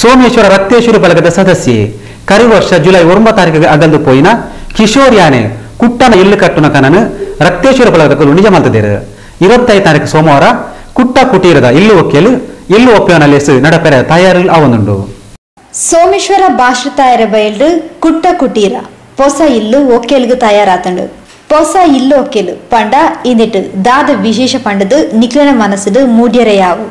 Someshwara Rakteshwari ಬಳಗದ ಸದಸ್ಯೆ. ಕರಿ ವರ್ಷ ಜುಲೈ 9 ತಾರೀಕಿಗೆ ಅಗಲ್ದು ಪೋಯಿನ ಕಿಶೋರ್ ಯಾನೆ ಕುಟ್ಟನ ಇಲ್ಲು ಕಟ್ಟುನ ಕನನು ರಕ್ತೇಶ್ವರ ಬಳಗದ ನಿಜ ಮಲ್ತದೇರು. 25 ತಾರೀಕು ಸೋಮವಾರ ಕುಟ್ಟ ಕುಟೀರದ ಇಲ್ಲು ಒಕ್ಕೆಲು ಇಲ್ಲು ಒಪ್ಪೆವನ ನಡಪೆರೆ ತಯಾರು ಆವೊಂದುಂಡು. ಸೋಮೇಶ್ವರ ಭಾಷತಾಯರ ಬಯಲ್ಡು ಕುಟ್ಟ ಕುಟೀರ ಪೊಸ ಇಲ್ಲು ಒಕ್ಕೆಲ್ಗು ತಯಾರಾತಂಡು. ಪೊಸ ಇಲ್ಲು ಒಕ್ಕೆಲು ಪಂಡ ಇಂದಿಟ್ಟು ದಾದ ವಿಶೇಷ ಪಂಡದು ನಿಕ್ಲನ ಮನಸ್ಸುಡು ಮೂಡ್ಯರೆಯಾವು.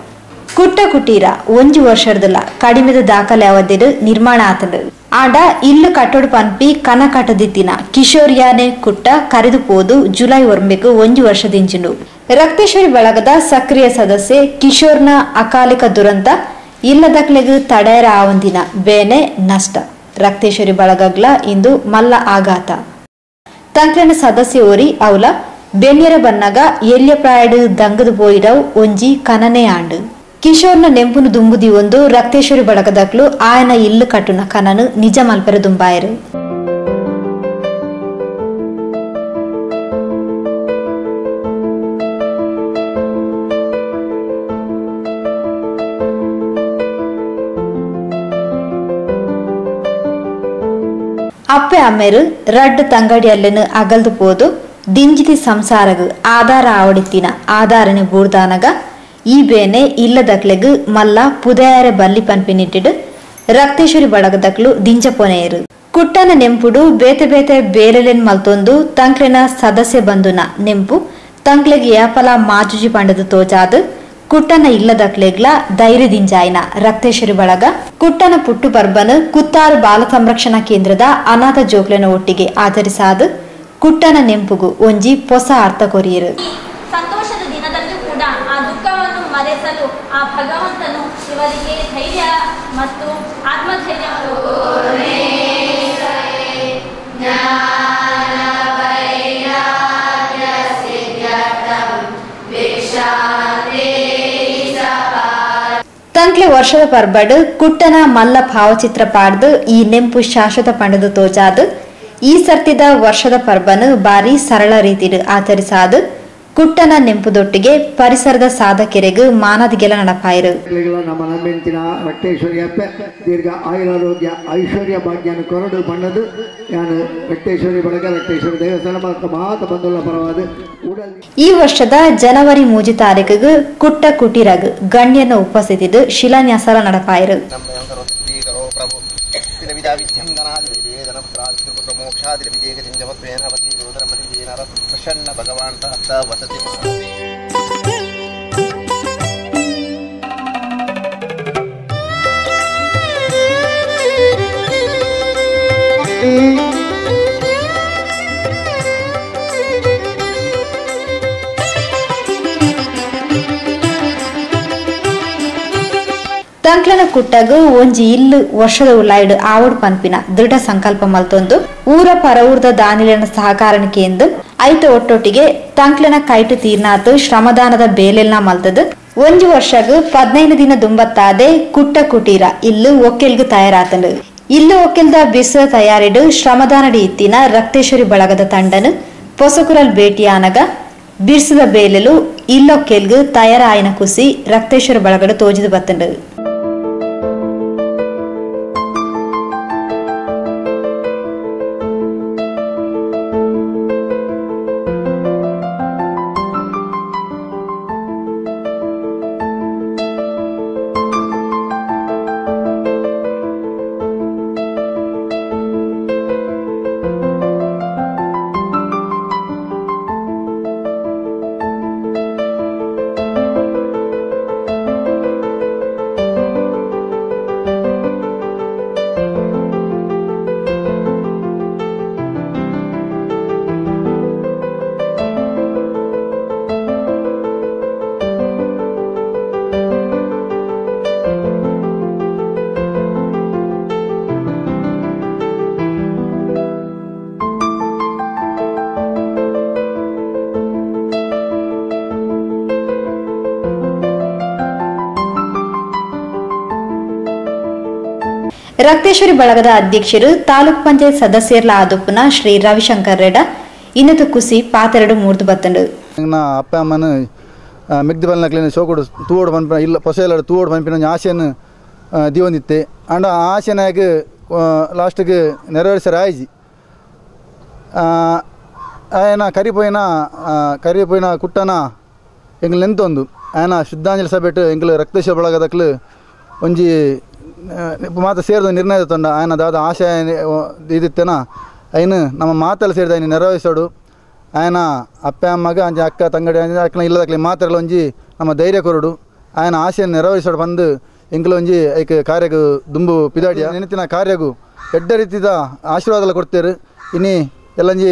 ಕುಟ್ಟ ಕುಟೀರ ಒಂಜಿ ವರ್ಷದಲ್ಲ ಕಡಿಮೆದ ದಾಖಲೆ ಅವಧಿಡು ನಿರ್ಮಾಣ ಆತಂಡು. ಆಂಡ ಇಲ್ಲು ಕಟ್ಟೋಡು ಪನ್ಪಿ ಕನ ಕಟ್ಟದಿತ್ತಿನ ಕಿಶೋರ್ ಯಾನೆ ಕುಟ್ಟ ಕರೆದು ಪೋದು ಜುಲೈ 9 ಒಂಜಿ ವರ್ಷದಿಂಚಿಂಡು. ರಕ್ತೇಶ್ವರಿ ಬಳಗದ ಸಕ್ರಿಯ ಸದಸ್ಯೆ ಕಿಶೋರ್ನ ಅಕಾಲಿಕ ದುರಂತ ಇಲ್ಲದಕ್ಲೆಗು ತಡೆಯರ ಆವಂದಿನ ಬೇನೆ ನಷ್ಟ. ರಕ್ತೇಶ್ವರಿ ಬಳಗಗ್ಲ ಇಂದು ಮಲ್ಲ ಆಘಾತ. ತಂಕ್ಲೆನ ಸದಸ್ಯ ಓರಿ ಅವಲ ಬೆನ್ಯರ ಬನ್ನಗ ಎಲ್ಯ ಪ್ರಾಯಡು ದಂಗದು ಪೋಯಿಡವು ಒಂಜಿ ಕನನೆ ಆಂಡು. ಕಿಶೋರ್ನ ನೆಂಪುನು ದುಂಬುದಿ ಒಂದು ರಕ್ತೇಶ್ವರಿ ಬಳಗದಕ್ಲು ಆಯನ ಇಲ್ಲು ಕಟ್ಟುನ ಕನನು ನಿಜ ಮಲ್ಪೆರ ದುಂಬಾಯರು. ಅಪ್ಪೆ ಅಮ್ಮೇರು ರಡ್ಡು ತಂಗಡಿಯಲ್ಲೇನು ಅಗಲ್ದು ಪೋದು ದಿಂಜಿತಿ ಸಂಸಾರಗು ಆಧಾರ ಆವಡಿತ್ತಿನ ಆಧಾರನೆ ಬೂರ್ದಾನಗ ಈ ಬೇನೆ ಇಲ್ಲದಕ್ಲೆಗು ಮಲ್ಲ ಪುದಯಾರೆ ಬಲ್ಲಿ ಪನ್ಪಿನಿಟ್ಟಿಡು ರಕ್ತೇಶ್ವರಿ ಬಳಗದಕ್ಲು ದಿಂಜ ಪೊನೆಯರು. ಕುಟ್ಟನ ನೆಂಪುಡು ಬೇತೆ ಬೇತೆ ಬೇಲೆಲೆನ್ ಮಲ್ತೊಂದು ತಂಕ್ಲೆನ ಸದಸ್ಯ ಬಂಧುನ ನೆಂಪು ತಂಕ್ಲೆಗ್ ಯಾಪಲ ಮಾಜುಜಿ ಪಂಡದು ತೋಜಾದು ಕುಟ್ಟನ ಇಲ್ಲದಕ್ಲೆಗ್ಲ ಧೈರ್ಯ ದಿಂಜಾಯಿನ ರಕ್ತೇಶ್ವರಿ ಬಳಗ ಕುಟ್ಟನ ಪುಟ್ಟು ಪರ್ಬನು ಕುತ್ತಾರು ಬಾಲ ಸಂರಕ್ಷಣಾ ಕೇಂದ್ರದ ಅನಾಥ ಜೋಕ್ಲೆನ ಒಟ್ಟಿಗೆ ಆಚರಿಸಾದು ಕುಟ್ಟನ ನೆಂಪುಗು ಒಂಜಿ ಪೊಸ ಅರ್ಥ ಕೊರಿಯರು. ಸಂತೋಷದ ದಿನದಲ್ಲೂ ಕೂಡ ಆ ದುಃಖವನ್ನು ಮರೆಸಲು ಆ ಭಗವಂತನು ಇವರಿಗೆ ಧೈರ್ಯ ಮತ್ತು ಆತ್ಮಧೈರ್ಯವನ್ನು ತಂಕ್ಲೆ ವರ್ಷದ ಪರ್ಬಡು ಕುಟ್ಟನ ಮಲ್ಲ ಭಾವಚಿತ್ರ ಪಾಡ್ದು ಈ ನೆಂಪು ಶಾಶ್ವತ ಪಂಡದು ತೋಜಾದು ಈ ಸರ್ತಿದ ವರ್ಷದ ಪರ್ಬನು ಬಾರಿ ಸರಳ ರೀತಿಡು ಆಚರಿಸಾದು ಕುಟ್ಟನ ನೆಂಪುದೊಟ್ಟಿಗೆ ಪರಿಸರದ ಸಾಧಕರಿಗೆ ಮಾನದಿಗೆಲ ನಡಪಾಯರು. ನಮ್ಮ ನಂಬಿನ ರಕ್ತೇಶ್ವರಿ ಅಪ್ಪೆ ದೀರ್ಘ ಆಯುರಾರೋಗ್ಯ ಐಶ್ವರ್ಯ ಭಾಗ್ಯನ ಕೊರಡು ಬಣ್ಣದು ಯಾನು ರಕ್ತೇಶ್ವರಿ ಬಳಗ ರಕ್ತೇಶ್ವರಿ ದೇವಸ್ಥಾನ ಮತ್ತು ಮಾತ ಬಂಧುಗಳ ಪರವಾದ. ಈ ವರ್ಷದ ಜನವರಿ 3 ತಾರೀಕಿಗೆ ಕುಟ್ಟ ಕುಟೀರಗ್ ಗಣ್ಯನ ಉಪಸ್ಥಿತಿದು ಶಿಲಾನ್ಯಾಸ ನಡಪಾಯರು. ತಂಕ್ಲನ ಕುಟ್ಟಗು ಒಂಜಿ ಇಲ್ಲು ವರ್ಷದ ಉಳ್ಳಾಯ್ಡು ಆವಡ್ ಪನ್ಪಿನ ದೃಢ ಸಂಕಲ್ಪ ಮಲ್ತೊಂದು ಊರ ಪರವೂರ್ದ ದಾನಿಲೆನ ಸಹಕಾರಣಿಕೆ ಎಂದು ಐತ ಒಟ್ಟೊಟ್ಟಿಗೆ ತಂಕ್ಲನ ಕೈಟು ತೀರ್ನಾತು ಶ್ರಮದಾನದ ಬೇಲೆಲ್ನ ಮಲ್ತದು ಒಂಜಿ ವರ್ಷಗು 15 ದಿನ ದುಂಬತ್ತಾದೆ ಕುಟ್ಟ ಕುಟೀರ ಇಲ್ಲು ಒಕ್ಕೆಲ್ಗು ತಯಾರಾತಂಡು. ಇಲ್ಲು ಒಕ್ಕೆಲ್ದ ಬಿರ್ಸದ ತಯಾರಿಡು ಶ್ರಮದಾನಡಿ ಇತ್ತಿನ ರಕ್ತೇಶ್ವರಿ ಬಳಗದ ತಂಡನು ಪೊಸಕುರಲ್ ಭೇಟಿಯಾನಗ ಬಿರ್ಸದ ಬೇಲೆಲು ಇಲ್ಲೊಕ್ಕೆಲ್ಗು ತಯಾರಾಯನ ಕುಸಿ ರಕ್ತೇಶ್ವರ ಬಳಗಡ ತೋಜಿದು ಬತ್ತಂಡು. ರಕ್ತೇಶ್ವರಿ ಬಳಗದ ಅಧ್ಯಕ್ಷರು ತಾಲೂಕ್ ಪಂಚಾಯತ್ ಸದಸ್ಯರ್ಲ ಆದುಪ್ಪುನ ಶ್ರೀ ರವಿಶಂಕರ್ ರೆಡ ಇನ್ನತು ಕುಸಿ ಪಾತೆರಡು ಮೂರ್ದು ಬತ್ತಂಡು. ಅಪ್ಪ ಅಮ್ಮನ ಮಿಗ್ದು ಬಲ್ನಕ್ಲಿನ ಶೋಕುಡು ತೂವೋಡು ಪನ್ಪಿನ ಇಲ್ಲ ಪೊಸೆಲಡು ತೂವೋಡು ಪನ್ಪಿನ ಆಸೆಯನ್ನು ದಿವೊಂದಿತ್ತೆ ಆಂಡ ಆಶೆನಾಯಗ್ ಲಾಸ್ಟ್ಗೆ ನೆರವೇರಿಸರ ಆಯ್ಜಿ ಆಯನ ಕರಿಪೋಯಿನ ಕುಟ್ಟನ ಎಂಗ್ಲು ನೆಂತೊಂದು ಆಯನ ಶುದ್ಧಾಂಜಲಿ ಸಭೆಟ್ ಎಂಗ್ಲು ರಕ್ತೇಶ್ವರ ಬಳಗದಕ್ಲು ಒಂಜಿ ಮಾತ ಸೇರಿದ ನಿರ್ಣಯ ತೊಂಡ ಆಯನ ದಾದ ಆಶಯ ಇದಿತ್ತೆನ ಐನು ನಮ್ಮ ಮಾತಲ್ಲಿ ಸೇರಿದ ಐನು ನೆರವೇರಿಸೋಡು ಆಯನ ಅಪ್ಪ ಅಮ್ಮಗ ಅಂಜಿ ಅಕ್ಕ ತಂಗಡಿ ಅಂಜಿ ಅಕ್ಕನ ಇಲ್ಲದಕ್ಲೆ ಮಾತೆಲ್ಲ ಒಂಜಿ ನಮ್ಮ ಧೈರ್ಯ ಕೊರಡು ಆಯನ ಆಶೆಯನ್ನು ನೆರವೇರಿಸೋಡು ಬಂದು ಎಂಕ್ಲು ಒಂಜಿ ಐಕ್ ಕಾರ್ಯಗು ದುಂಬು ಪಿದಾಡಿಯ ನೆನತಿನ ಕಾರ್ಯಗು ಎಡ್ಡ ರೀತಿದ ಆಶೀರ್ವಾದ ಕೊಡ್ತೇರು ಇನಿ ಎಲ್ಲಂಜಿ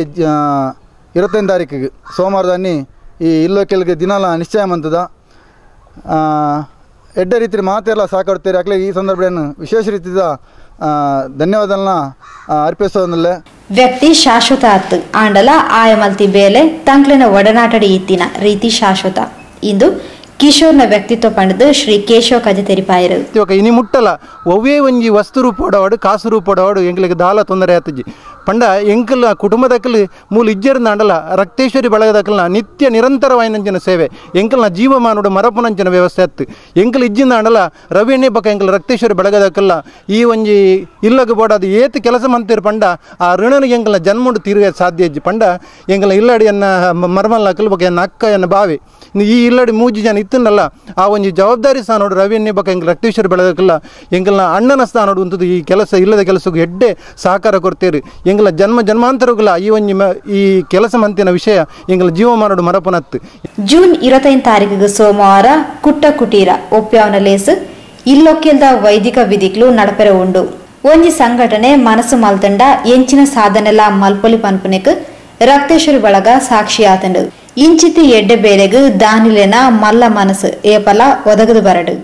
25 ತಾರೀಕಿಗೆ ಸೋಮವಾರದಾನಿ ಈ ಇಲ್ಲೋಕೆಲ್ಗೆ ದಿನಲ ನಿಶ್ಚಯ ಮಂತದ ಎಡ್ಡ ರೀತಿ ಮಾತೆಲ್ಲ ಸಾಕಾಡ್ತೀರಿ ಅಕ್ಲೆ ಈ ಸಂದರ್ಭವನ್ನು ವಿಶೇಷ ರೀತಿಯ ಧನ್ಯವಾದಗಳನ್ನ ಅರ್ಪಿಸೋದಲ್ಲೇ. ವ್ಯಕ್ತಿ ಶಾಶ್ವತ ಆತು ಆಂಡಲ ಆಯಮಲ್ತಿ ಬೇಲೆ ತಂಕ್ಲಿನ ಒಡನಾಟಡಿ ಇತ್ತಿನ ರೀತಿ ಶಾಶ್ವತ ಇಂದು ಕಿಶೋರ್ನ ವ್ಯಕ್ತಿತ್ವ ಪಂಡದು ಶ್ರೀ ಕೇಶವ ಕಜೆ ತೆರಿಪಾಯರು. ಇನಿ ಮುಟ್ಟಲ ಒವ್ವೇ ಒಂಜಿ ವಸ್ತು ರೂಪೋಡವಾಡು ಕಾಸು ರೂಪೋಡವಾಡು ಎಂಕ್ಲಿಗೆ ದಾಲ ತೊಂದರೆ ಆತಜಿ ಪಂಡ ಎಂಕಲ್ ಕುಟುಂಬದಕ್ಕಲು ಮೂಲ ಇಜ್ಜರ್ನಾಂಡಲ ರಕ್ತೇಶ್ವರಿ ಬಳಗದಕ್ಕಲ್ನ ನಿತ್ಯ ನಿರಂತರವಾಯಿನಂಚಿನ ಸೇವೆ ಎಂಕಲ್ನ ಜೀವಮಾನೋಡು ಮರಪುನಂಚಿನ ವ್ಯವಸ್ಥೆ ಅತ್ತು ಎಂಕಲ್ ಇಜ್ಜಿಂದಾಂಡಲ ರವಿಣ್ಣೆ ಬಕ್ಕ ಎಂಕಲ್ ರಕ್ತೇಶ್ವರಿ ಬಳಗದಕ್ಕಲ್ಲ ಈ ಒಂಜಿ ಇಲ್ಲಗ ಬೋಡಾದ ಏತು ಕೆಲಸ ಮಂತಿರು ಪಂಡ ಆ ಋಣನಿಗೆ ಎಂಕಲ್ನ ಜನ್ಮುಂಡು ತೀರ್ಗೆ ಸಾಧ್ಯ ಇಜ್ಜಿ ಪಂಡ ಎಂಕಲ್ನ ಇಲ್ಲಡಿ ಎನ್ನ ಮರ್ಮಲ್ನ ಬೊಕ್ಕ ಎನ್ನ ಅಕ್ಕ ಎನ್ನ ಬಾವಿ ಈ ಇಲ್ಲಡಿ ಮೂಜಿ ಜನ ಇತ್ತನ್ನಲ್ಲ ಆ ಒಂಜಿ ಜವಾಬ್ದಾರಿ ಸ್ಥಾನೋಡು ರವಿಯನ್ನೇ ಬೊಕ್ಕ ಎಂಕಲ್ ರಕ್ತೇಶ್ವರಿ ಬೆಳಗಕ್ಕಲ್ಲ ಎಂಕಲ್ನ ಅಣ್ಣನ ಸ್ಥಾನೋಡು ಉಂಟು ಈ ಕೆಲಸ ಇಲ್ಲದ ಕೆಲಸಕ್ಕೂ ಎಡ್ಡೆ ಸಹಕಾರ ಕೊಡ್ತೇರಿ ಎಂಕಲ ಜನ್ಮ ಜನ್ಮಾಂತರಗಳ ಈ ಒಂಜಿ ಈ ಕೆಲಸ ಮಂತಿನ ವಿಷಯ ಎಂಕಲ ಜೀವಮಾನೋಡು ಮರಪನತ್ತು. ಜೂನ್ 25 ತಾರೀಕಿಗೆ ಸೋಮವಾರ ಕುಟ್ಟ ಕುಟೀರ ಒಪ್ಪ್ಯಾವನ ಲೇಸು ಇಲ್ಲೊಕ್ಕೆಲ್ದ ವೈದಿಕ ವಿಧಿಗಳು ನಡಪೆರ ಉಂಡು. ಒಂಜಿ ಸಂಘಟನೆ ಮನಸ್ಸು ಮಲ್ತಂಡ ಎಂಚಿನ ಸಾಧನೆಲ್ಲ ಮಲ್ಪೊಲಿ ಪನ್ಪುನೆಕ್ ರಕ್ತೇಶ್ವರಿ ಬಳಗ ಸಾಕ್ಷಿಯಾತಂಡು. ಇಂಚಿತಿ ಎಡ್ಡೆ ಬೇಲೆಗು ದಾನಿಲೆನ ಮಲ್ಲ ಮನಸ್ಸು ಏಪಲ ಒದಗದು ಬರಡು.